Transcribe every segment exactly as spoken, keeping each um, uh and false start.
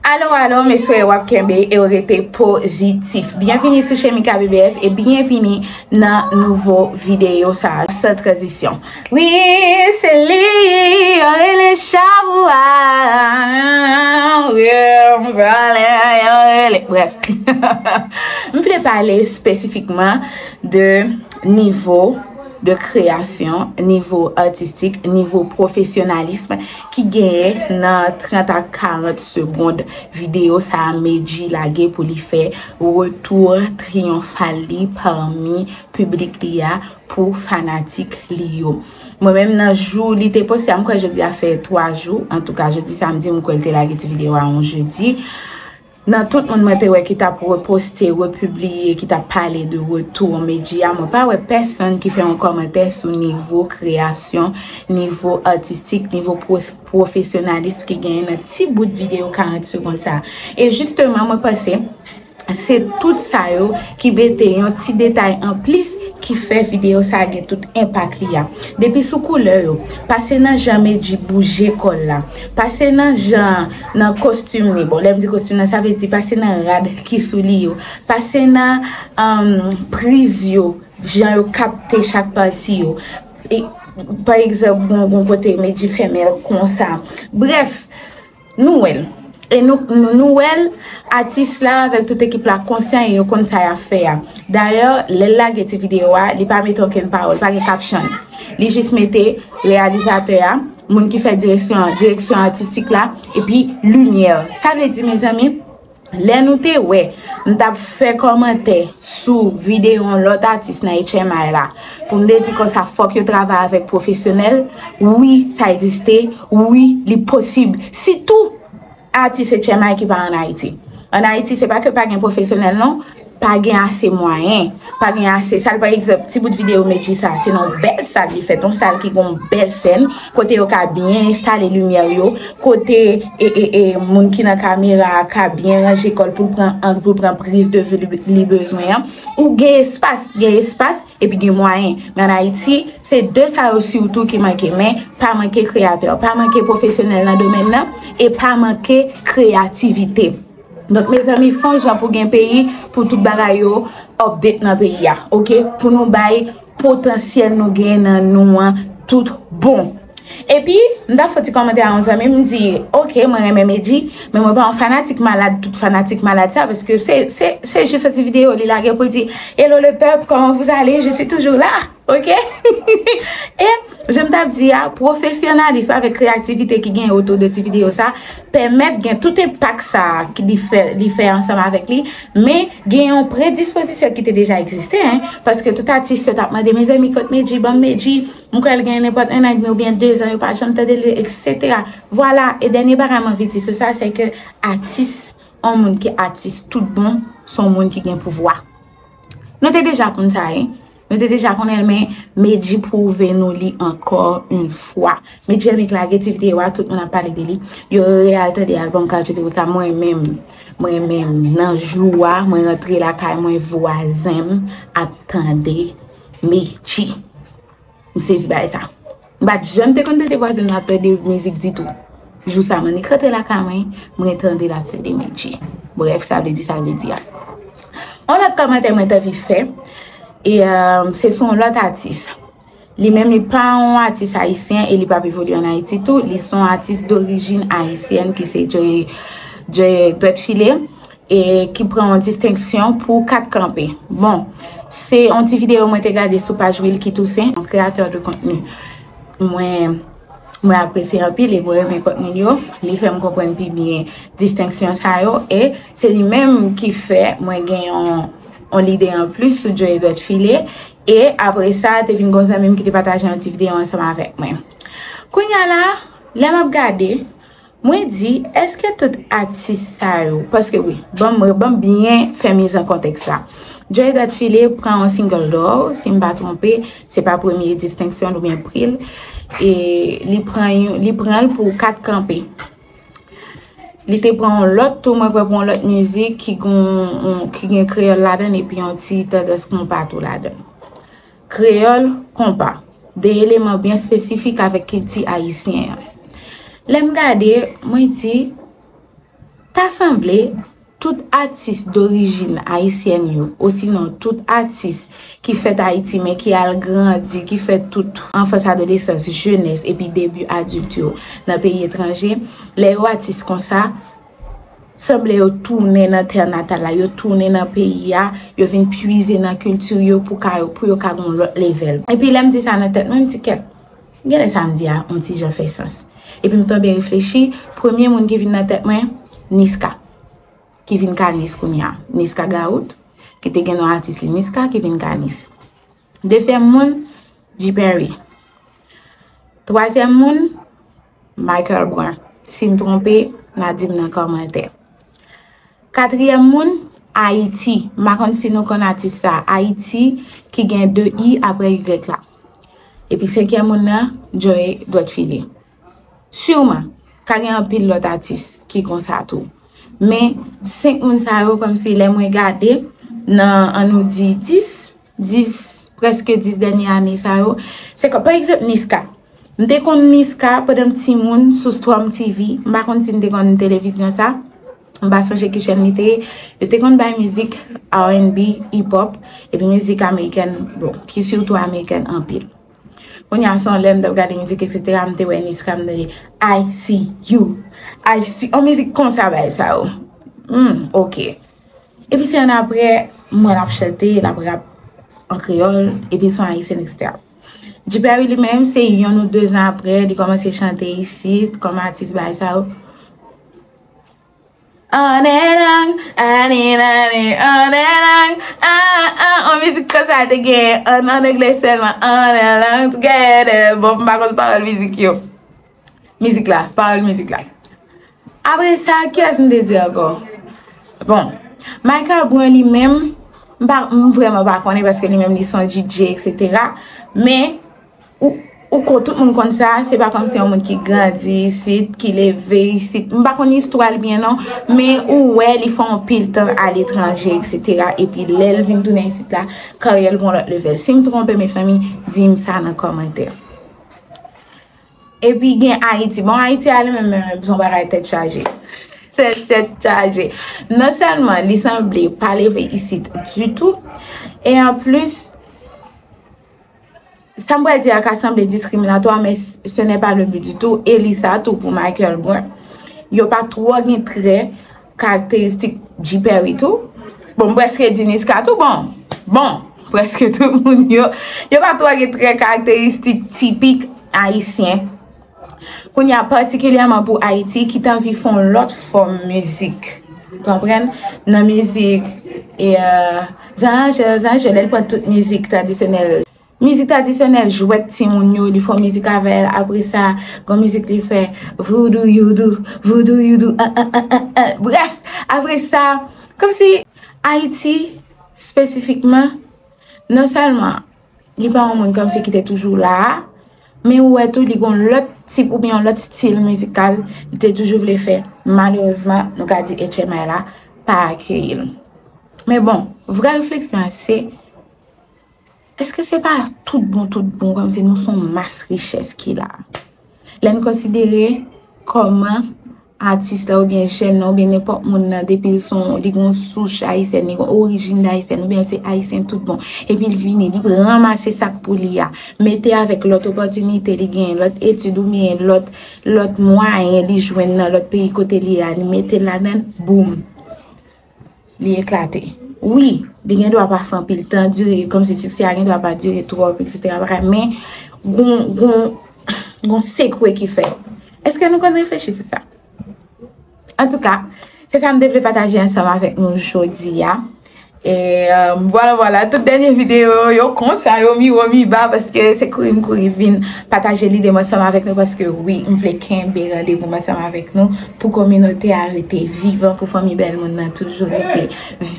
Alo, alo, m espere w ap kenbe e w rete pozitif. Byenvini sou Chemika B B F e byenvini nan nouvo videyo sa a, san tranzisyon. Wi, se li, yo rele Shabba. Wi, m pale, yo rele. Bref, m vle pale espesifikman de nivo de kreyasyon, nivo atistik, nivo pwofesyonalis ki genyen nan trant a karant segond videyo sa a Medjy lage pou li fè retou triyonfal li pami piblik li a pou fanatik li yo. Mwen menm nan jou li te poste a, m kwè jodi a fè twa jou, antouka jodi samdi m kwè l te lage ti videyo a yon jedi. Nan tout moun mwen te wè ki t ap reposte, repibliye, ki t ap pale de retou Medjy a, mwen pa wè pèsonn ki fè yon kòmantè sou nivo kreyasyon, nivo atistik, nivo pwofesyonalis ki genyen nan ti bout videyo karant segond sa a. E jisteman, mwen panse se tout sa yo ki mete yon ti detay anplis ki fè videyo sa a gen tout enpak li a. Depi sou koulè yo, pase nan jan Medjy bouje kò l la, pase nan jan, nan kostim li. Bon, lè m di kostim nan, sa vle di pase nan rad ki sou li yo, pase nan um, priz yo, jan yo kapte chak pati yo. E, pa egzanp, gon, gon kote Medjy fèmen l konsa. Brèf, nou wè l. E nou, nou, nou wè l, atis la avèk tout ekip la konsyan e yo konn sa y ap fè a. Dayè, lè l lage ti videyo a, li pa mete okenn pawòl, pa gen caption. Li jis mete reyalizatè a, moun ki fè direksyon, direksyon atistik la, epi limyè. Sa vle di, mezanmi, lè nou te wè m t ap fè kòmantè sou videyo yon lòt atis nan H M I la, pou m te di konsa fòk yo travay avèk pwofesyonèl, wi, sa egziste, wi, li posib. Sitou atis H M I ki pa ann Ayiti. Ann Ayiti, se pa ke pa gen pwofesyonèl non, pa gen ase mwayen, pa gen ase sal. Pa egzanp, ti bout videyo Medjy sa, se nan yon bèl sal li fèt, yon sal ki gen yon bèl sèn, kote yo ka byen enstale limyè yo, kote e, e, e, moun ki nan kamera a ka byen ranje kò l pou l pran ang, pou l pran priz de vi li, li bezwen an. Ou gen espas, gen espas, epi gen mwayen. Men ann Ayiti, se de sa yo sitou ki manke. Men pa manke kreyatè, pa manke pwofesyonèl nan domèn nan, e pa manke kreyativite. Donk, mezanmi, fè yon jan pou gen peyi, pou tout bagay yo update nan peyi a, oke? Pou nou bay potansyèl nou gen nan nou an tout bon. Epi, m t ap fè ti kòmantè a yon zanmi, m di, oke, mwen renmen Medjy, men mwen pa yon fanatik malad, tout fanatik malad sa, paske se, se, se jis yon ti videyo li lage pou l di, hello le peuple, comment vous allez? Je suis toujours là, oke? E, jan m t ap di a, pwofesyonalis avèk kreyativite ki gen otou de ti videyo sa, pèmèt gen tout enpak sa a ki li fè, li fè ansanm avèk li, men gen yon predispozisyon ki te deja egziste, en, paske tout atis yo t ap mande, mezanmi, kot Medjy, ban m Medjy, m kwè l gen nenpòt en an edmi oubyen de zan, yo pa janm tande l, etsetera. Vwala, e dènye bagay m anvi di sou sa, se ke atis, yon moun ki atis tout bon, se yon moun ki gen pouvwa. Nou te deja konn sa, en. Nou te deja konnen l, men Medjy pwouve nou li ankò yon fwa. Medjy annik lage ti videyo a, tout moun ap pale de li. Yo reyal tande albòm Cardio Lyrica, mwen menm, mwen menm, nan jou a, mwen rantre lakay mwen, vwazen m ap tande Medjy. M sezi bagay sa. M pa t janm te konn tande vwazen m ap tande mizik ditou. Jou sa, m annik rantre lakay mwen, mwen tande l ap tande Medjy. Brèf, sa vle di, sa vle di a. Yon lòt kòmantè mwen t anvi fè, e, um, se sou yon lòt atis. Li menm, li pa yon atis ayisyen e li p ap evolye ann Ayiti tou. Li se yon atis dorijin ayisyèn ki se Joy, Joy Dwèt File, e ki pran yon distenksyon pou Kat Kanpe. Bon, se yon ti videyo mwen te gade sou paj Wilky Toussaint, yon kreyatè de kontni. Mwen, mwen apresye anpil e mwen renmen kontni l yo. Li fè m konprann pi byen distenksyon sa yo e se li menm ki fè mwen gen yon, yon lide anplis sou Joy Dwèt File. E apre sa, te vin gon zanmi m ki te pataje yon ti videyo ansanm avèk mwen. Kounye a la, lè m ap gade, mwen di, èske tout atis sa yo, paske wi, ban m, ban m byen fè miz an kontèks la. Joy Dwèt File pran yon single d'or, si m pa twonpe, se pa premye distenksyon l oubyen pri l, e li pran yon, li pran l pou Kat Kanpe. Li te pran yon lòt tou, mwen kwè pou yon lòt mizik ki gon, ki gen kreyòl ladan l epi yon ti tandans konpa tou ladan l. Kreyòl, konpa. De eleman byen espesifik avèk kilti ayisyen an. Lè m gade, mwen di, ta Sanble, tout atis dorijin ayisyèn yo, osinon tout atis ki fèt Ayiti men ki al grandi, ki fè tout anfans, adolesans, jenès epi debi adilt yo nan peyi etranje, lè yo atis konsa, sanble yo tounen nan tè natal la, yo tounen nan peyi a, yo vin pwize nan kilti yo pou ka yo, pou yo ka gon lòt level. Epi lè m di sa nan tèt mwen, m di kèt, genlè sa m di a on ti jan fè sans. Epi m tonbe reflechi, premye moun ki vin nan tèt mwen, Niska. Ki vin Kanis kounye a. Niska Gaout, ki te gen non atis li Niska, ki vin Kanis. Dezyèm moun, G Perry. Twazyèm moun, Michael Brun. Si m twonpe, n a di m nan kòmantè. Katriyèm moun, Ayiti. M pa konn si nou konn atis sa, Ayiti, ki gen de i apre Y la. Epi senkyèm moun nan, Joey Dwèt File. Siman, ka gen anpil lòt atis ki konsa tou. Men, senk moun sa yo, kòmsi lè mwen gade, nan, ann nou di, dis, dis, prèske dis dènye ane sa yo, se kòm, pa egzanp, Niska. M te konn Niska pandan m timoun sou Storm T V. M pa konn si n te konn televizyon sa. M pa sonje ki chèn li te ye. Yo te konn bay mizik R and B, hip hop, epi mizik amerikèn, bon, ki sitou amerikèn anpil. Kounye a, se yon lè m t ap gade mizik, etsetera, m te wè Niska, m tande I see you, I see, yon mizik konsa, bagay sa yo. Hmm, ok. Epi se annapre, m wè l ap chante, l ap rap an kreyòl, epi l se yon ayisyen, etsetera. G Perry li menm, se yonn ou de zan apre, li kòmanse chante isit, kòm atis, bagay sa yo. An e lang, an e lang, an e lang, ah, ah, yon mizik konsa te gen, an, an anglè sèlman, an e lang, together. Bon, m pa konn pawòl mizik yo. Mizik la, pawòl mizik la. Apre sa, kiyès m te di ankò? Bon, Michael Brun li menm, m pa, m vrèman pa konnen paske li menm li se yon D J, etsetera. Men, ou, ou ko-, tout moun konn sa, se pa kòmsi yon moun ki grandi isit, ki leve isit. M pa konn istwa l byen non, men ou wè li fè yon pil tan aletranje, etsetera. Epi lè l vin tounen isit la, karyè l gon lòt level. Si m twonpe, mezanmi, di m sa nan kòmantè. Epi gen Ayiti. Bon, Ayiti a li menm, menm, menm, se yon bagay tèt chaje. Tèt, tèt chaje. Non sèlman li sanble pa leve isit ditou, e anplis, sa m pral di a ka sanble diskriminatwa, men ce n'est pas le but du tout. E li sa tou pou Michael Brun. Yo pa twò gen trè karakteristik G Perry tou. Bon, m prèske di Niska tou. Bon, bon, prèske tout moun yo. Yo pa twò gen trè karakteristik tipik ayisyen. Kounye a, patikilyèman pou Ayiti, ki t anvi fè yon lòt fòm mizik. Konprann? Nan mizik, e, euh, zanje, zanje, lè l pran tout mizik tradisyonèl. Mizik tradisyonèl, jwèt timoun yo, li fè yon mizik avè l. Apre sa, gon mizik li fè, voodoo, youdou, voodoo, youdou, ah, ah, ah, ah, ah. Brèf, apre sa, kòmsi Ayiti, espesifikman, non sèlman li pa yon moun kòmsi ki te toujou la a, men ou wè tou li gon lòt tip oubyen yon lòt stil mizikal li te toujou vle fè. Malerezman, nou ka di H M I la pa akeyi l. Men bon, vrè refleksyon an se, èske se pa tout bon, tout bon, kòmsi nou se yon mas richès ki la? Lè n konsidere kòman atis la oubyen jèn nan oubyen nenpòt moun nan, depi l se yon, li gon souch ayisyèn, li gon orijin ayisyèn, oubyen l se ayisyen tout bon, epi l vini, li ranmase sa k pou li a, mete avèk lòt opòtinite li genyen, lòt etid oubyen lòt, lòt mwayen li jwenn nan lòt peyi kote li ye a, li mete l ladan l, boum! Li eklate. Wi, li gen dwa pa fè anpil tan dire, kòmsi siksè a gen dwa pa dire twòp, etsetera, bagay, men gon, gon, gon sekwe ki fèt. Èske nou konn reflechi sou sa? Antouka, se sa m te vle pataje ansanm avèk nou jodi a. E, euh, vwala, vwala, tout dènye videyo yo konsa, yo mi wo, mi ba, paske se kouri m kouri vin pataje lide m ansanm avèk nou, paske wi, m vle kenbe randevou m ansanm avèk nou pou kominote a rete vivan, pou fanmi Bèl Moun nan toujou rete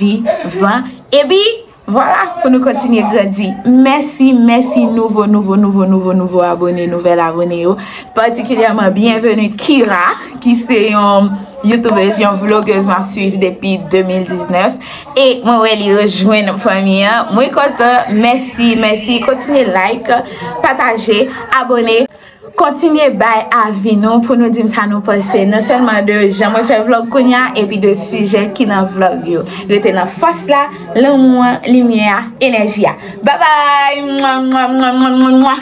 vivan. Epi, vwala, pou nou kontinye grandi. Mèsi, mèsi, nouvo, nouvo, nouvo, nouvo, nouvo abone, nouvèl abone yo. Patikilyèman, byenveni Kira, ki se yon youtubèz, yon vlogèz m ap swiv depi de mil diznèf. E mwen wè li rejwenn fanmi an. Mwen kontan. Mèsi, mèsi. Kontinye like, pataje, abone. Kontinye bay avi nou pou nou di m sa nou panse, non sèlman de jan mwen fè vlòg kounye a, epi de sijè ki nan vlòg yo. Rete nan fòs la, lanmou an, limyè a, enèji a. Babay! Mwa, mwa, mwa, mwa, mwa, mwa.